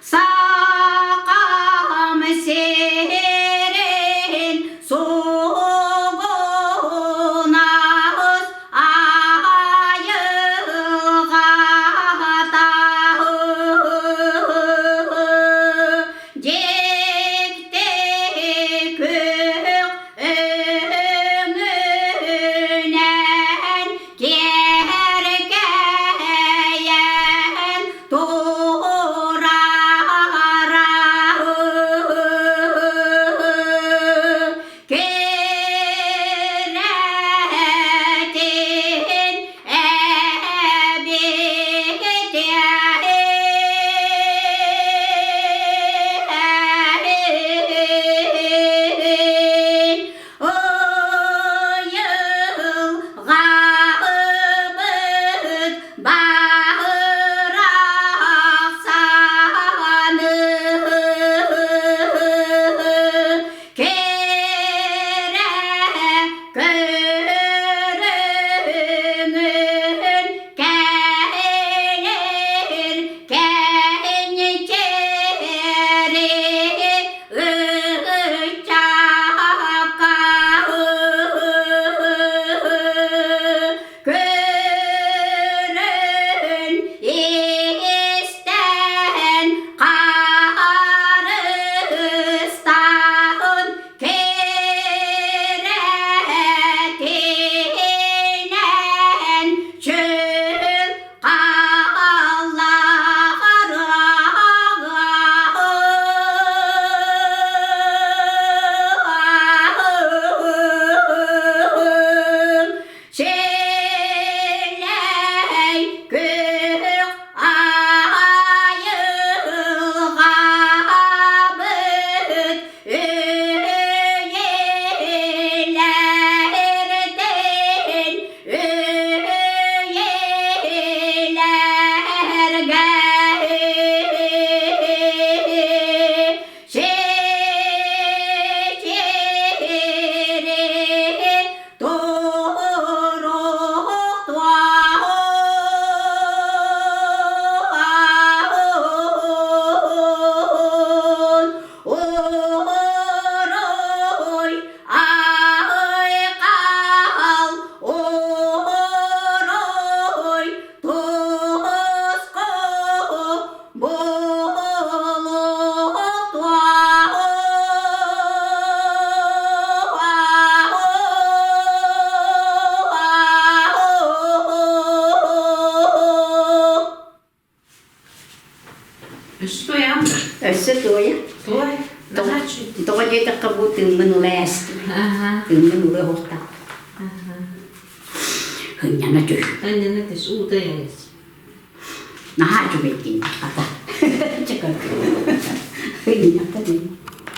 Сахам сирин сугунаас айылҕата дьикти күөх өҥүнэн киэркэйэн турара кэрэтин эбитэ Ыйылҕабыт баһырахсаны кэрэ көрүҥүн кэлэр кэнчээри ыччакка көрөн истэн харыстаһын кэрэтинэн чөл Сэлэй күөх айылҕабыт үйэлэртэн үйэлэргэ сири туруктуаҕын Уруй айхал уруй туску буолуохтуаҕын Өссө туойаҕын да? Өссө туойа. Туой. Наһаа үчүгэй. Тоҕо диэтэххэ бу тыыммын ыла ээстим. Тыыммын ыла уһуктаах. Һынньана түс. Һынньана түс, уута иҥис. Наһаа үчүгэй диэн хата. Чыкыр. Һынньата диэн.